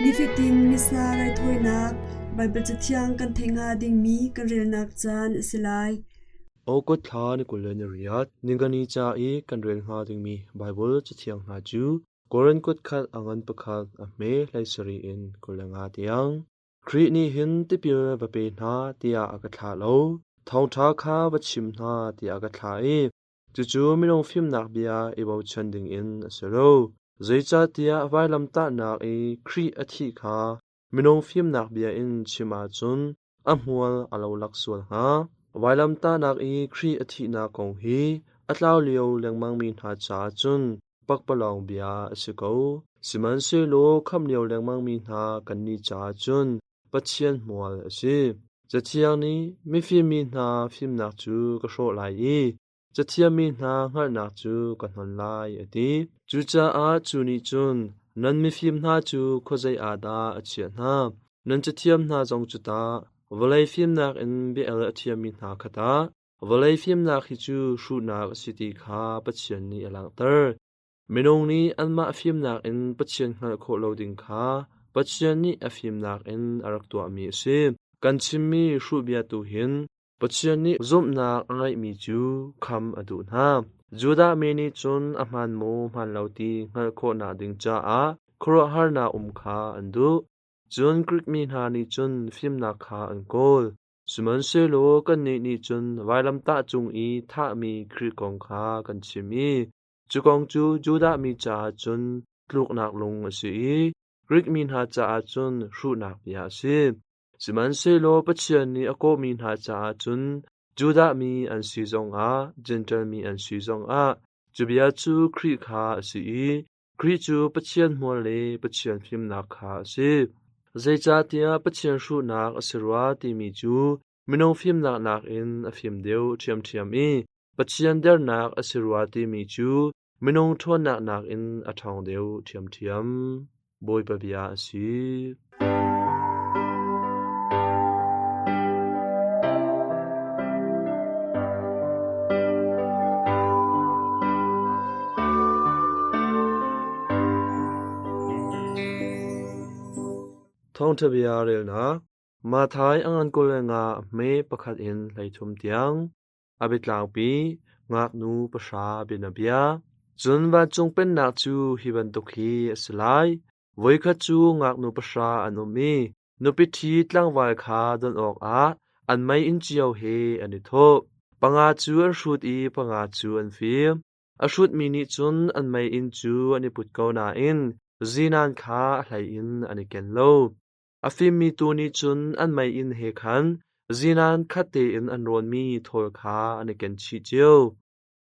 Nifatin Missa raithawinak Baibal Cathiang kan theih hnga dingmi kan relnak caan a si lai. August thla ni 28 ningani ca i kan rel hnga dingmi Baibal Cathiang hna cu Korin kut khat a ngan pakhat a hme 17 in 25 tiang. Khrih nih hin tipil va pe hna tiah a ka thlah lo, thawngṭha kha va chim hna tiah a ka thlah i Cucu minung fimnak bia i bochan dingin a si lo. Zeicahtiah vailamtahnak i Khrih a thih kha minung fimnak bia in chim ahcun a hmual a lolak sual hnga. Vailamtahnak i Khrih a thihnak kong hi a tlau lio lengmangmi hna caah cun pakpalawng bia a si ko. Sihmanhsehlaw khamh lio lengmangmi hna kannih caah cun Pathian hmual a si. Cathiang nih mifim mi hna fimnak cu ka hrawh lai i cathiam mi hna hngalhnak cu ka hnon lai a ti. Cucaah cu nih cun nan mifim hna cu khuazei ah dah a chiah hna? Nan cathiam hna zong cu tah vawlei fimnak in bia-el a thiammi hna kha tah? Vawlei fimnak hi cu hruhnak a si ti kha Pathian nih a langhter. Minung nih anmah fimnak in Pathian hngalh khawh lo ding kha Pathian nih a fimnak in a rak tuahmi a si. Kan chimmi hruhbia tu hin Pathian nih zumhnak a ngeihmi cu kham a duh hna. Judah mi nih cun a hmaan maw hmaan lo ti hngalh khawhnak ding caah khuaruahharnak um kha an duh. Cun Grik mi hna nih cun fimnak kha an kawl. Sihmanhsehlaw kannih nih cun vailamtah cung i thahmi Khrih kong kha kan chim i Cu kong cu Judah mi caah cun tluknak lung a si i Grik mi hna caah cun hruhnak bia a si. Sihmanhsehlaw Pathian nih a kawhmi hna caah cun Judah mi an si zongah Jentail mi an si zongah cu bia cu Khrih kha a si i Khrih cu Pathian hmual le Pathian fimnak kha a si. Zeicahtiah Pathian hruhnak a si rua timi cu minung fimnak nakin a fim deuh ṭhiamṭhiam i Pathian dernak a si rua timi cu minung ṭhawnnak nakin a ṭhawng deuh ṭhiamṭhiam. Bawipa bia a si. Thawngṭha bia relnak Matthai a ngan 25 a hme pakhat in 30 tiang. A biatlangpi ngaknu pahra bianabia. Cun vancung pennak cu hi bantuk hi a si lai. Voikhat cu ngaknu pahra an um i nupi ṭhi tlangval kha don awkah an meiinn cio he an i thawh. Panga cu an hrut i panga cu an fim. A hrutmi nih cun an meiinn cu an i put ko nain zinan kha a hlei in an i ken lo. A fimmi tu nih cun an meiinn he khan zinan khat tein an rawnmi thawl kha an i ken chih cio.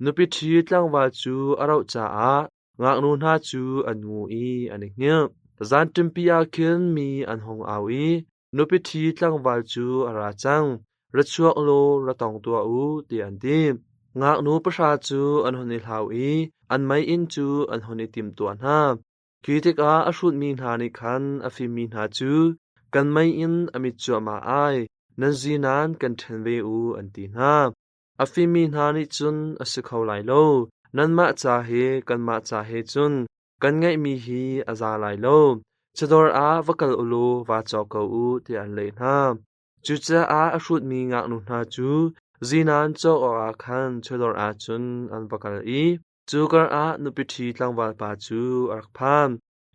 Nupi ṭhi tlangval cu a rauh caah ngaknu hna cu an ngu i an i hngilh. Zanṭimpi ah khin mi an hung au i nupi ṭhi tlangval cu a ra cang, ra chuak law ra tong tuah u, tiah an ti. Ngaknu pahra cu an hun i hlau i an meiinn cu an hun i timtuah hna. Khi tikah a hrutmi hna nih khan a fimmi hna cu, Kan meiinn a mit cuahmah ai, nan zinan kan ṭhen ve u, an ti hna. A fimmi hna nih cun, A si kho lai lo, nanmah ca he kanmah ca he cun kan ngeihmi hi a za lai lo. Chawdawr ah va kal u law vaa cawk ko u, tiah an leh hna. Cucaah a hrutmi ngaknu hna cu zinan cawk awkah khan chawdawr ah cun an va kal i Cu karah nupi ṭhi tlangval pa cu a rak phan.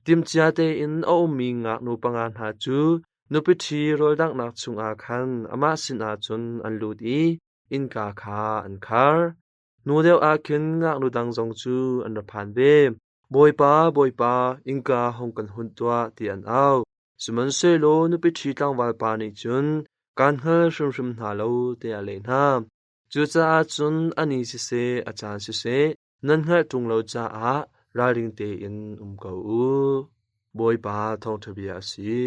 Timhcia tein a ummi ngaknu panga hna cu nupi ṭhi rawldanghnak chungah khan amah sinah cun an lut i innka kha an khar. Hnu deuh ah khin ngaknu dang zong cu an ra phan ve. Bawipa, Bawipa, innka hung kan hunh tuah, tiah an au. Sihmanhsehlaw nupi ṭhi tlangval pa nih cun, Kaan hngal hrimhrim hna lo, tiah a leh hna. Cucaah cun a ni siseh, a caan siseh, nan hngalh ṭung lo caah ralring tein um ko u. Bawipa thawngṭha bia a si.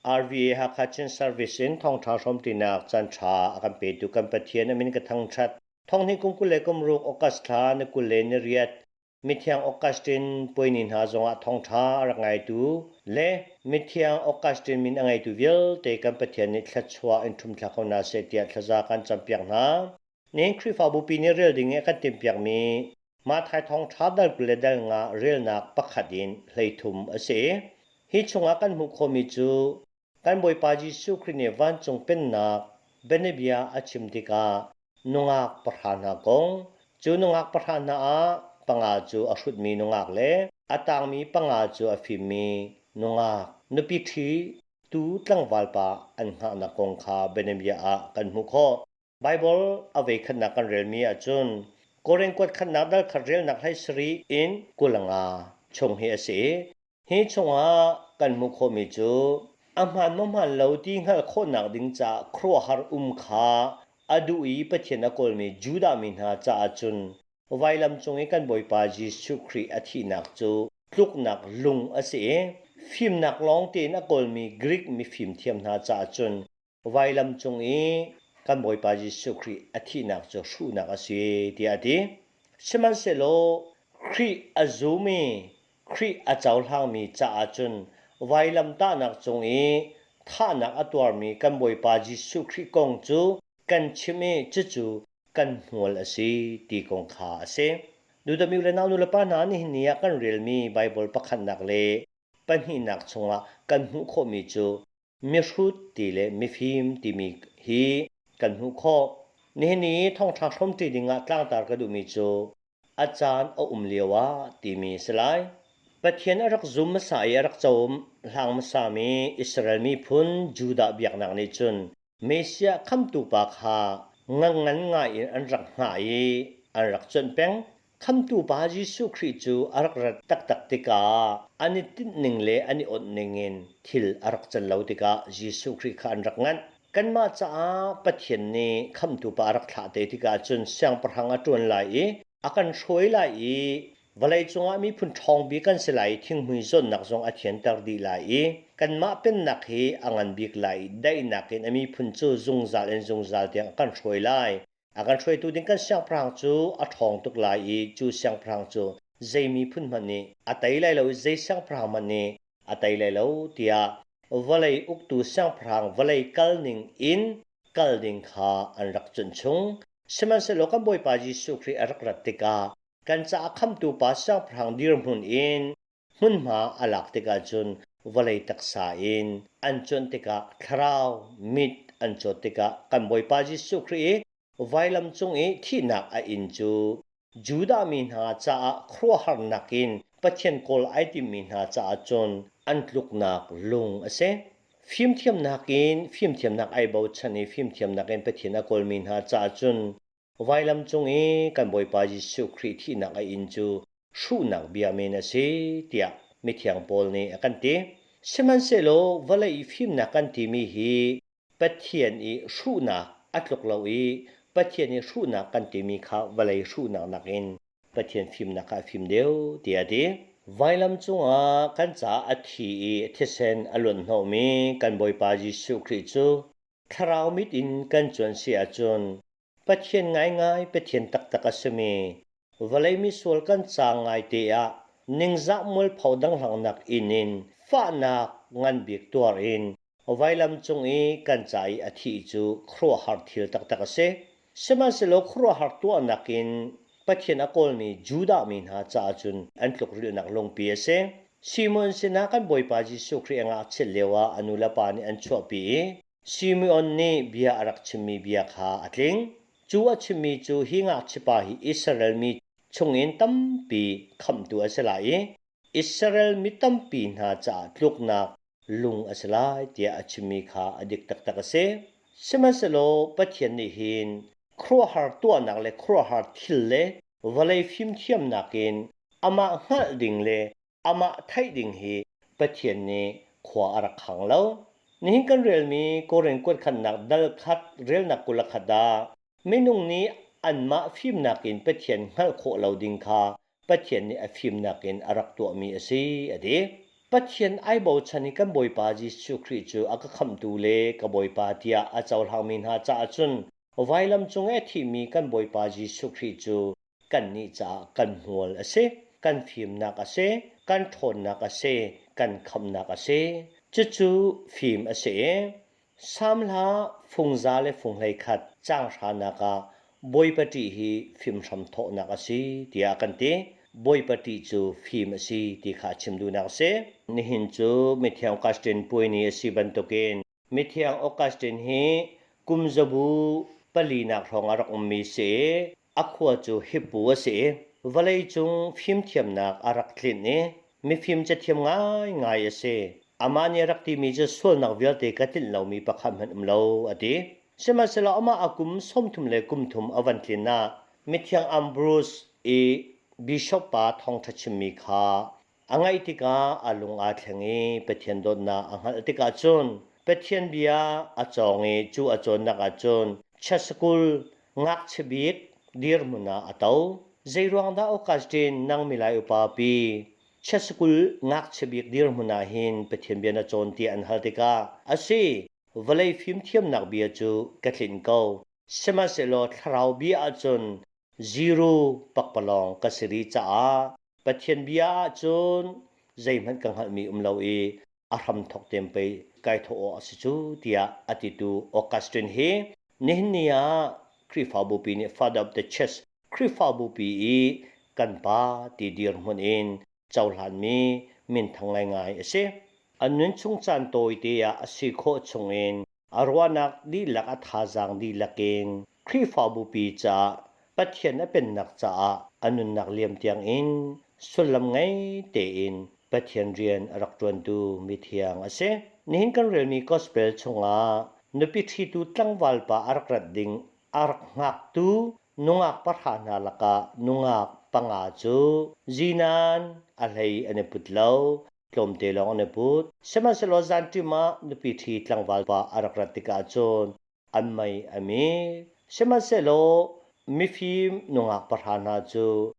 RVA Hakha Chin Service in thawngṭha hrawmṭinak caanṭha a kan petu kan Pathian a min ka thangṭhat. Thonghnih kum 26 August thla ni 28 Mithiang Augustine puaini hna zongah thawngṭha a rak ngaitu le Mithiang Augustine min a ngeitu vialte kan Pathian nih thluachuah in ṭhumthlak ko hna seh tiah thlaza kan campiak hna. Nihin Khrihfabu pi nih rel ding i a kan timhpiakmi Matthai thawngṭha dal 20 le dal nga relnak pakhat in 13 a si. Hi chungah kan hmuh khawhmi cu kan Bawipa Jesuh Khrih nih vancung pennak bianabia a chim tikah nungak pahra hna kong, cu nungak pahra hna ah panga cu a hrutmi nungak le a tangmi panga cu a fimmi nungak nupi ṭhi tu tlangval pa an hngahnak kong kha bianabia ah kan hmuh khawh. Baibal a voikhatnak kan relmi ahcun Korin kuat khatnak dal khat relnak hlei sarih in 25 chung hi a si. Hi chungah kan hmuh khawhmi cu a hmaan maw hmaan lo ti hngalh khawhnak ding caah khuaruahhar um kha a duh i Pathian a kawlmi Judah mi hna caah cun vailam cung i kan Bawipa Jesuh Khrih a thihnak cu tluknak lung a si i fimnak lawng tein a kawlmi Greek mifim thiam hna caah cun vailam cung i kan Bawipa Jesuh Khrih a thihnak cu hruhnak a si tiah a ti. Sihmanhsehlaw Khrih a zum i Khrih a cohlangmi caah cun vailamtahnak cung i thahnak a tuarmi kan Bawipa Jesuh Khrih kong cu kan chim i cucu kan hmual a si ti kong kha a si. Nudami le nau nulepa hna nihin ni ah kan relmi Baibal pakhatnak le pahnihnak chungah kan hmuh khawhmi cu mihrut ti le mifim timi hi kan hmuh khawh. Nihin i thawngṭha hrawmṭi dingah tlangtar ka duhmi cu a caan a um lio ah timi si lai. Pathian a rak zum hmasa i a rak co hlang hmasami Israel miphun Judah biaknak nih cun Messiah khamtu pa kha ngangngan ngai in an rak hngah i an rak cuanh peng. Khamtu pa Jesuh Khrih cu a rak rat taktak tikah an i tinhning le an i awnhning in thil a rak can lo tikah Jesuh Khrih kha an rak nganh. Kanmah caah Pathian nih Khamtu pa a rak thlah te tikah cun siangpahrang a ṭuan lai i a kan hruai lai i Vawleicung ah miphun ṭhawng bik kan si lai i thinghmui zawnnak zong a thianter dih lai i kanmah pennak hi a ngan bik lai i daihnak in a miphun cu zungzal in zungzal tiang a kan hruai lai. A kan hruaitu ding kan siangpahrang cu a ṭhawng tuk lai i cu siangpahrang cu zei miphun hmanh nih a tei lai lo i zei siangpahrang hmanh nih a tei lai lo tiah vawlei uktu siangpahrang vawlei kalning in kal ding kha an rak cuanh chung. Sihmanhsehlaw kan Bawipa Jesuh Khrih a rak rat tikah kan caah khamtu pa siangpahrang dirhmun in hmunhma a lak tikah cun vawlei taksa in an cuanh tikah thlarau mit an cawt tikah kan Bawipa Jesuh Khrih i vailam cung i thihnak a in cu Judah mi hna caah khuaruahharnak in Pathian kawl ai timmi hna caah cun an tluknak lung a si. Fimthiamnak in fimthiamnak ai bochan i fimthiamnak in Pathian a kawlmi hna caah cun Vailam cung i kan Bawipa Jesuh Khrih thihnak a in cu hruhnak bia men a si tiah mithiang Paul nih a kan ti. Sihmanhsehlaw vawlei i fimnak kan timi hi Pathian i hruhnak a tluk lo i Pathian i hruhnak kan timi kha vawlei hruhnak nakin Pathian fimnak kha a fim deuh tiah a ti. Vailam cungah kan caah a thi i thisen a luanh hnawhmi kan Bawipa Jesuh Khrih cu Thlarau mit in kan cuan si ahcun Pathian ngaingai Pathian taktak a simi vawlei misual kan caang ngaite ah ningzah mualpho danghlangnak inn in fahnak nganbik tuar in vailam cung i kan ca i a thih cu khuaruahhar thil taktak a si. Sihmanhsehlaw khuaruahhar tuahnak in Pathian a kawlmi Judah mi hna caah cun an tlukrilhnak lungpi a si. Simon sinah kan Bawipa Jesuh Khrih a ngakchiat lioah a nu le pa nih an chuahpi i Simeon nih bia a rak chimmi bia kha a tling. Cu a chimmi cu hi ngakchiapa hi Israel mi chungin tampi khamhtu a si lai i Israel mi tampi hna caah tluknak lung a si lai tiah a chimmi kha a dik taktak a si. Sihmanhsehlaw Pathian nih hin khuaruahhar tuahnak le khuaruahhar thil le vawlei fimthiamnak in amah hngalh ding le amah theih ding hi Pathian nih khua a rak khang lo. Nihin kan relmi Korin kuatkhatnak dal khat relnak 21 ah Minung nih anmah fimnak in Pathian hngalh khawh lo ding kha Pathian nih a fimnak in a rak tuahmi a si, a ti. Pathian ai bochan i kan Bawipa Jesuh Khrih cu a ka khamhtu le ka Bawipa tiah a cohlangmi hna caah cun. Vailam cung i a thimi kan Bawipa Jesuh Khrih cu kannih caah kan hmual a si, kan fimnak a si, kan ṭhawnnak a si, kan khamhnak a si. Cucu fim a si i Salm hla fungza le funghlei khat caang hranak ah Bawipa ṭih hi fimhram thawhnak a si tiah a kan ti. Bawipa ṭih cu fim a si ti kha a chim duhnak a si. Nihin cu Mithiang Augustine puai ni a si bantukin Mithiang Augustine hi kum zabu palinak hrawng a rak ummi si i a khua cu Hippo a si i vawleicung fimthiamnak a rak tlinh i mifim cathiam ngaingai a si. Amah nih a rak timi cu sualnak vialte ka tlinh lomi pakhat hmanh um lo a ti. Sihmanhsehlaw amah a kum 30 le kum thum a van tlin ah Mithiang Ambrose i bishop pa thawngṭha chimmi kha A ngaih tikah a lung aa thleng i Pathian dawtnak a hngalh tikah cun Pathian bia a cawng i cu a cawnnak ah cun chess-school ngakchia bik dirhmun ah a to. Zeiruang dah Augustine nang milai upa pi chess-school ngakchia bik dirhmun ah hin Pathian bia na cawn tiah an hal tikah a si, vawlei fimthiamnak bia cu ka tlinh ko, sihmanhsehlaw thlarau bia ahcun zero pakpalawng ka si rih caah Pathian bia ahcun zeihmanh ka hngalhmi um lo i a hramthawk tem pei kai thawh awk a si cu tiah a titu Augustine hi nihin ni ah Khrihfabupi nih Father of the Church Khrihfabupi i kan pa ti dirhmun in cohlanmi minthang ngaingai a si. An nunchung caan tawite ah a si khawh chungin a ruahnak dihlak a thazaang dihlak in Khrihfabupi caah Pathian a pennak caah a nunnak liam tiangin sullam ngei tein Pathian rian a rak ṭuantu mithiang a si. Nihin kan relmi Gospel chungah nupi ṭhitu tlangval pa a rak rat ding a rak hngaktu nungak pahra hna lakah nungak panga cu zinan a hlei an i put lo. Tlawmte lawng an i put. Sihmanhsehlaw zanṭim ah nupi ṭhi tlangval pa a rak rat tikah cun an mei a mit. Sihmanhsehlaw mifim nungak pahra hna cu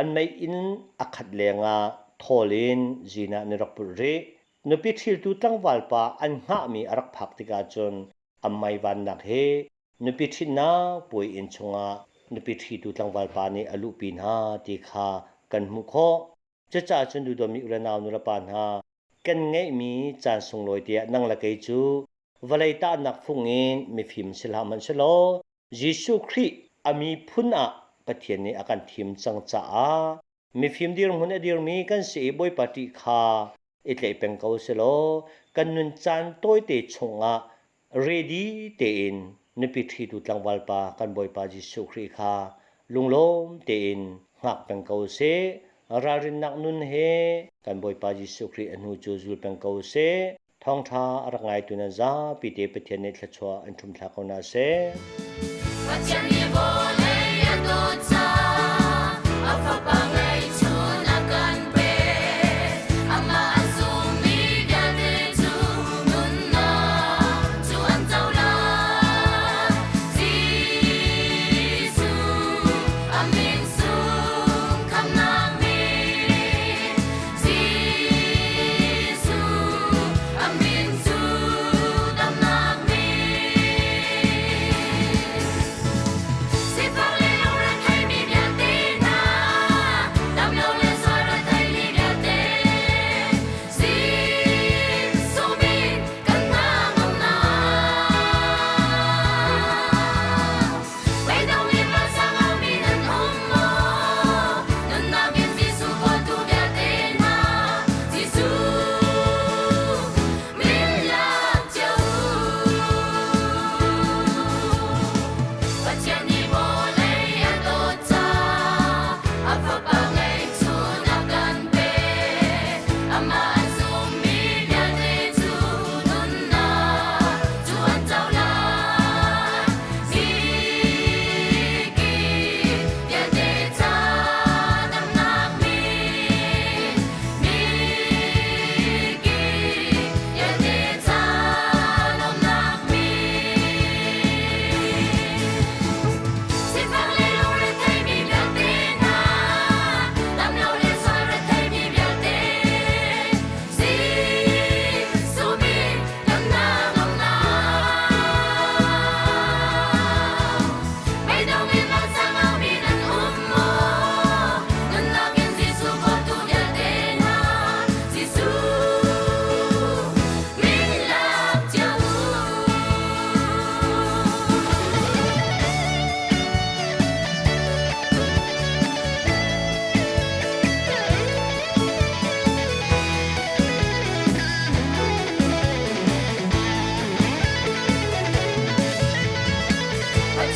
an meiinn a khat lengah thawl in zin ah an i rak put rih. Nupi ṭhiltu tlangval pa an hngahmi a rak phak tikah cun an mei vannak he nupi ṭhitnak puai inn chungah nupi ṭhitu tlangval pa nih a luhpi hna ti kha kan hmuh khawh. Cucaah cun duhdawmi u le nau nulepa hna, kan ngeihmi caan sunglawi tiah nang le kei cu vawlei tahnak fung in mifim si hlah hmanh selaw Jesuh Khrih a miphun ah Pathian nih a kan thim cang caah mifim dirhmun a dirmi kan si i Bawipa ṭih kha i tlaih peng ko selaw kan nun caan tawite chungah ready tein nupi ṭhitu tlangval pa kan Bawipa Jesuh Khrih kha lunglawm tein hngak peng ko sih. Ralrinnak nun he kan Bawipa Jesuh Khrih a hnu cu zul peng ko sih. Thawngṭha a rak ngaitu nan zapi te Pathian nih thluachuah an ṭhum thla ko hna seh. Pathian nih vawlei a dawt caah a Fapa ngeihchun a kan pek. Amah a zummi vialte cu nunnak cu an co lai. Jesuh, a min sung khamhnak min. Jesuh, a min cu damnak min.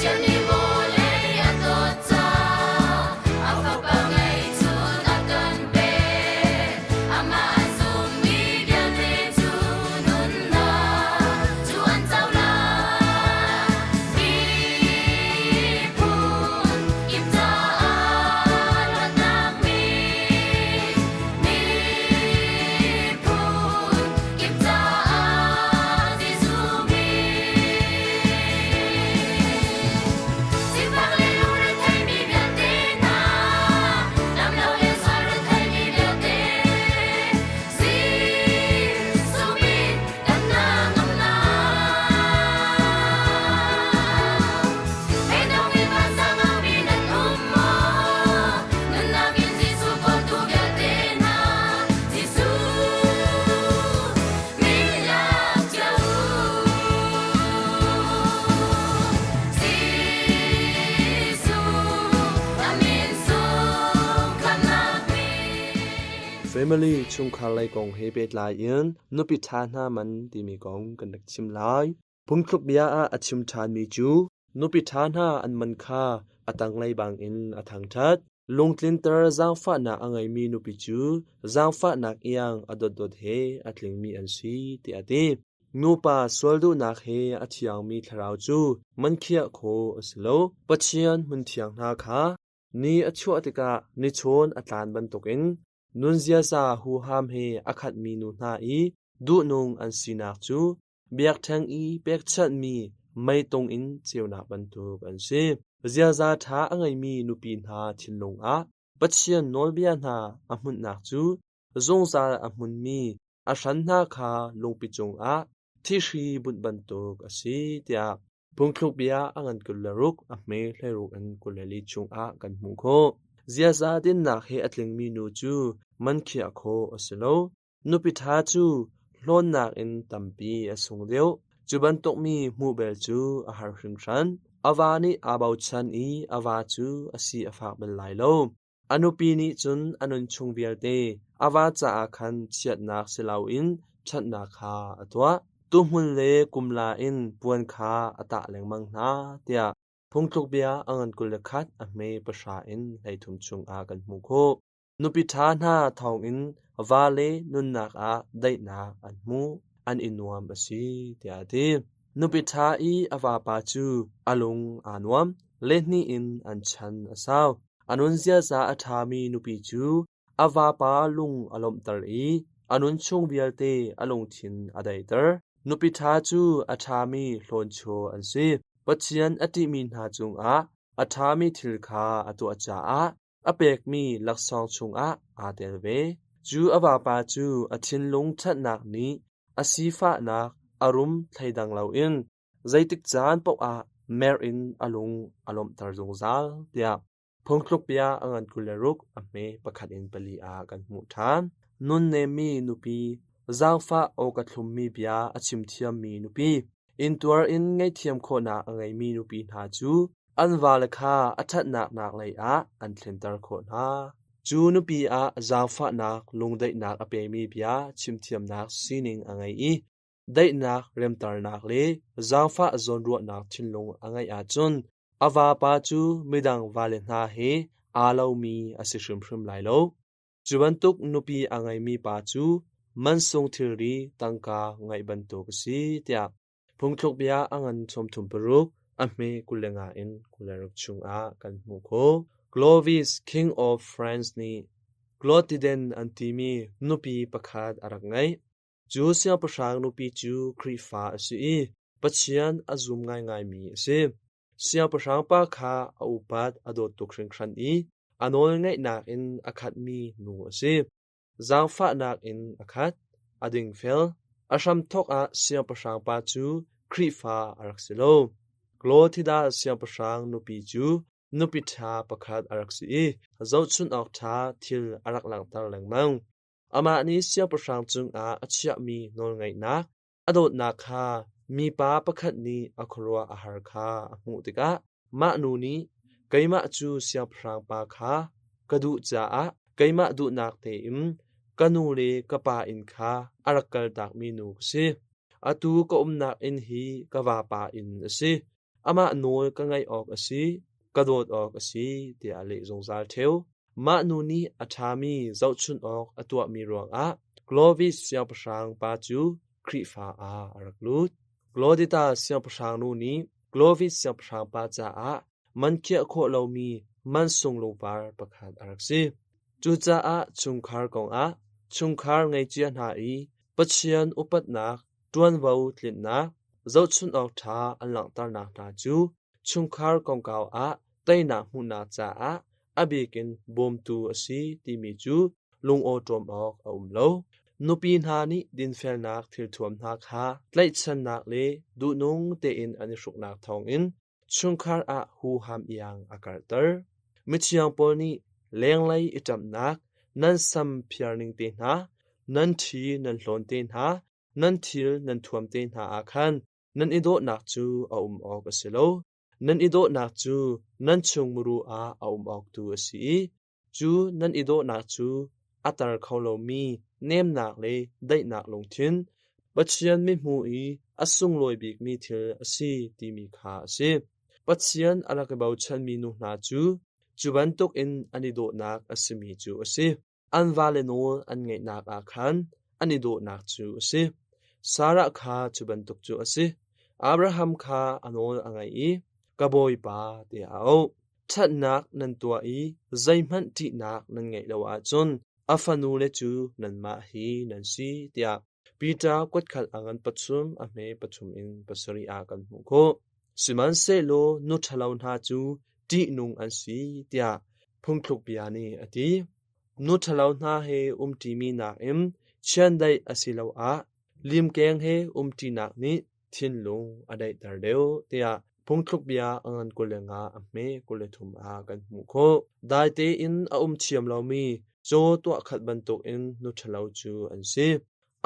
Pathian nih vawlei a dawt caah a Fapa ngeihchun a kan pek. Amah a zummi vialte cu nunnak cu an co lai. Miphun kip caah luatnak min, miphun kip caah Jesuh min. Sifak le lungretheimi vialte hna, damlo le sual retheimi vialte, Jesuh min kan hna ngam lai. Beidong in vansang mi nan um maw? Nunnak in Jesuh kawltu vialte hna, Jesuh min lak cio u. Jesuh, a min sung khamhnak min. Family chungkhar lei kong he pehtlai in nupi ṭha hna man timi kong kan rak chim lai. Phungthluk bia ah a chim ṭhanmi cu nupi ṭha hna an man kha a tanglei bangin a thangṭhat. Lungtlinter zaangfahnak a ngeimi nupi cu zaangfahnak iang a dotdot he a tlingmi an si tiah a ti. Nupa sual duhnak he a thiangmi thlarau cu man khiah khawh a si lo. Pathian hmunthiang hna kha ni a chuah tikah nichawn a tlan bantukin nun ziaza huham he a khatmi nu hna i duhnung an sinak cu biakṭheng i pekchanhmi meitung in ceunak bantuk an si. Ziaza ṭha a ngeimi nupi hna thinlung ah Pathian nawlbia hna a hmunhnak cu zungzal a hmunmi a hran hna kha lungpi cungah thihri bunh bantuk a si tiah Phungthluk bia a ngan 26 a hme 16 in 24 chungah kan hmuh khawh. Ziaza dinnak he a tlingmi nu cu man khiah khawh a si lo. Nupi ṭha cu hlawnnak in tampi a sung deuh. Cu bantuk mi hmuh bel cu a har hringhran. A va nih aa bochan i a va cu a si a fak bal lai lo. A nupi nih cun a nunchung vialte a va caah khan chiatnak si loin ṭhatnak kha a tuah. Tuhmul le kumla in puan kha a tah lengmang hna, tiah phungthluk bia a ngan 21 a hme pahra in 13 chungah kan hmuh khawh. Nupi ṭha hna thawngin vale nunnak ah daihnak an hmu, an i nuam a si, tiah a ti. Nupi ṭha i a vapa cu a lung aa nuam, lehhnih in an chan a sau. A nun ziaza a ṭhami nupi cu a vapa lung a lawmhter i a nun chung vialte a lungthin a daihter. Nupi ṭha cu a ṭhami hlawnchaw an si. Pathian a ṭihmi hna cungah a ṭhami thil kha a tuah caah a pekmi laksawng chungah aa tel ve. Cu a vapa cu a thinlung ṭhatnak nih a sifahnak a rum thleidang loin zeitik caan paohah mer in a lung a lawmhter zungzal tiah phungthluk bia a ngan 26 a hme pakhat in pali ah kan hmuh ṭhan. Nunnemmi nupi, zaangfah awka thlummi bia a chimthiammi nupi, intuar in ngaihthiam khawhnak a ngeimi nupi hna cu an vale kha a ṭhatnak naklei ah an thlenter khawh hna. Cu nupi ah zaangfahnak lungdaihnak a pemi bia chimthiamnak sining a ngei i daihnak remternak le zaangfah zawnruahnak thinlung a ngeih ahcun a vapa cu midang vale hna he aa lomi a si hrimhrim lai lo. Cu bantuk nupi a ngeimi pa cu mansung thilri tangka ngeih bantuk a si tiah Phungthluk bia a ngan 36 a hme 25 in 26 chungah kan hmuh khawh. Clovis, King of France nih Clotiden an timi nupi pakhat a rak ngeih. Cu siangpahrang nupi cu Khrihfa a si i Pathian a zum ngaingaimi a si. Siangpahrang pa kha a upat a dawt tuk hringhran i a nawlngaihnak in a khatmi nu a si. Zaangfahnak in a khat, a dingfel. A hramthawk ah siangpahrang pa cu Khrihfa a rak si lo. Clothida siangpahrang nupi cu nupi ṭha pakhat a rak si i zohchunh awk ṭha thil a rak langhter lengmang. Amah nih siangpahrang cungah a chiahmi nawlngaihnak, a dawtnak kha mipa pakhat nih a khuaruah a har kha a hmuh tikah mah nu nih keimah cu siangpahrang pa kha ka duh caah keimah duhnak tein ka nu le ka pa inn kha a rak kaltakmi nu ka si. Atu ka umnak inn hi ka vapa inn a si. Amah nawl ka ngaih awk a si, ka dawt awk a si, tiah a leh zungzal ṭheo. Mah nu nih a ṭhami zohchunh awk a tuahmi ruangah Clovis siangpahrang pa cu Khrihfa ah a rak lut. Claudita siangpahrang nu nih Clovis siangpahrang pa caah man khiah khawh lomi mansung lungpar pakhat a rak si. Cucaah chungkhar kongah chungkhar ngeicia hna i Pathian upatnak, ṭuanvo tlinhnak, zohchunh awk ṭha an langhternak hna cu chungkhar kongkau ah teinak hmuhnak caah a bikin bawmtu a si timi cu lungawṭawm awk a um lo. Nupi hna nih dinfelnak thilthuam hna kha tlaihchannak le duhnung tein an i hruknak thawngin chungkhar ah huham iang a karhter. Mithiang pawl nih lenglei i ṭamhnak, nan sam phiarning te hna, nan ṭhi nan hlawn te hna, nan thil nan thuam te hna ah khan nan i dawhnak cu a um awk a si lo. Nan i dawhnak cu nan chung muru ah a um awk tu a si i cu nan i dawhnak cu a tar kho lomi nemnak le daihnak lungthin, Pathian mithmuh i a sunglawi bikmi thil a si timi kha a si. Pathian a rak i bochanmi nu hna cu cu bantukin an i dawhnak a simi cu a si. An vale nawl an ngaihnak ah khan an i dawhnak cu a si. Sarah kha cu bantuk cu a si. Abraham kha a nawl a ngaih i, Ka bawipa, tiah a auh. Ṭhatnak nan tuah i zeihmanh ṭihnak nan ngeih lo ahcun a fanule cu nanmah hi nan si, tiah Peter kuatkhat a ngan pathum a hme pathum in pasarih ah kan hmuh khawh. Sihmanhsehlaw nu ṭhalo hna cu ṭihnung an si, tiah phungthluk bia nih a ti. Nu ṭhalo hna he umṭimi nakin chiandeih asiloah limkeng he umṭinak nih thinlung a daihter deuh tiah phungthluk bia a ngan 25 a hme 23 ah kan hmuh khawh. Dai tein a um thiam lomi caw tuahkhat bantukin nu ṭhalo cu an si.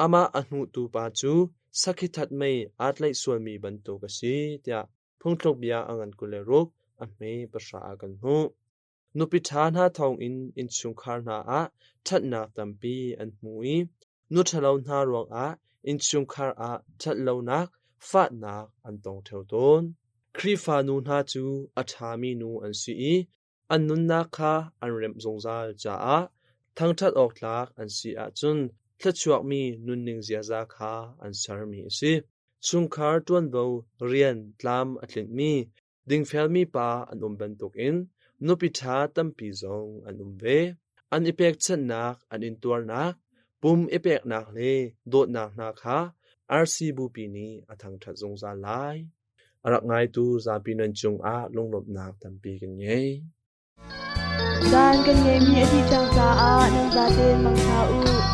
Amah a hnuhtu pa cu sakhi that mei aa tlaih sualmi bantuk a si tiah phungthluk bia a ngan 26 a hme 10 ah kan hmuh. Nupi ṭha hna thawngin innchungkhar hna ah ṭhatnak tampi an hmu i nu ṭhalo hna ruangah innchungkhar ah ṭhatlonak, fahnak an tong ṭheo tawn. Khrihfa nu hna cu a ṭhami nu an si i an nunnak kha an remh zungzal caah thangṭhat awk tlak an si ahcun thluachuakmi nunning ziaza kha an sermi a si. Chungkhar ṭuanvo rian tlam a tlinhmi Dingfelmi pa an um bantukin nupi ṭha tampi zong an um ve. An i pekchanhnak, an intuarnak, pum i peknak le dawtnak hna kha RC Bupi nih a thangṭhat zungzal lai. A rak ngaitu zapi nan cungah lunglawmhnak tampi kan ngei. Caan kan ngeihmi a dih cang caah nan zaten mangṭha u.